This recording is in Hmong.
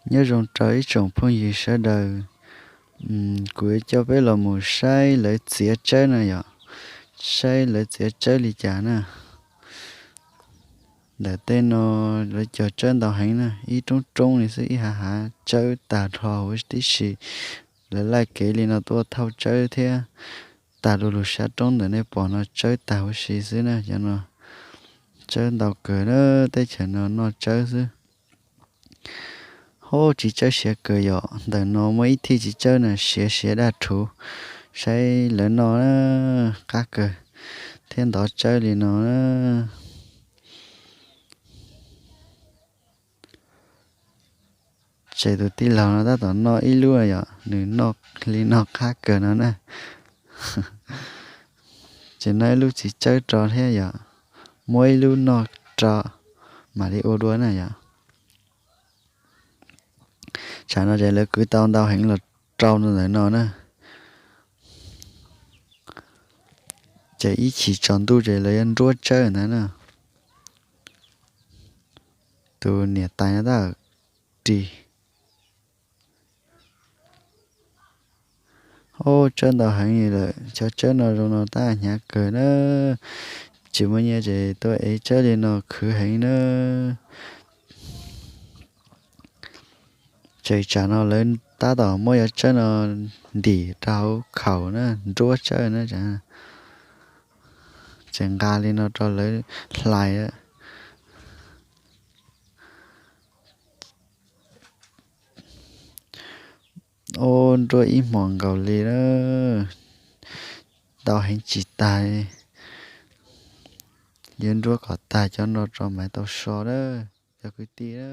Nyob zoo rau ib tsoom phooj ywg sawv daws, kuv yuav coj peb los mus saib lawv txiav tsawb no yom, saib lawv txiav tsawb li cas na. Ntawm tej no lawv cog tsawb ntau heev na, ib roob roob li xwb, ib hav hav tsawb tag nrho huv tib si. Lawv laij kev li no tuaj thauj tsawb thiab. Tag du lug sab roob ntawm nej pom no tsawb tag huv si xwb na, cov no tsawb ntau kawg na, teb chaws no noj tsawb xwb. Hub, txiv tsawb siav kawg yom, ntawm no muaj ib thij txiv tsawb na siav siav daj rhuv, saib lawv noj na, qab kawg, thiab ntov tsawb li no na. Ces tus tij laug no tab tom noj ib lub yom, nws noj li no qab kawg no na. Ces noj ib lub txiv tsawb rau thiab yom, muab ib lub noj rau, mam li ua dua na yom. Tsam no ces lawv kwv tau ntau heev los rau ntawm no na. Ces ib chim tsaus ntuj ces lawv yuav nruab tsawb ntawd na. Tus niam tais no tab ris. Hub, tsawb ntau heev li lawm, cov tsawb no zoo no tab hnyav kawg na. Tsis muaj nyiaj ces tuaj ev tsawb li no khwv heev na. Ces tsam no lawv tab tom muab cov tsawb no ntim rau hauv khaum na, nruab tsawb na. Tseem nqa li no rau lawv hlais. Ub, nruab ib hmos nkaus li na, ntau heev tsis tag. Yuav nruab kom tag cov no tso mam tau so na, cov kwv tij na.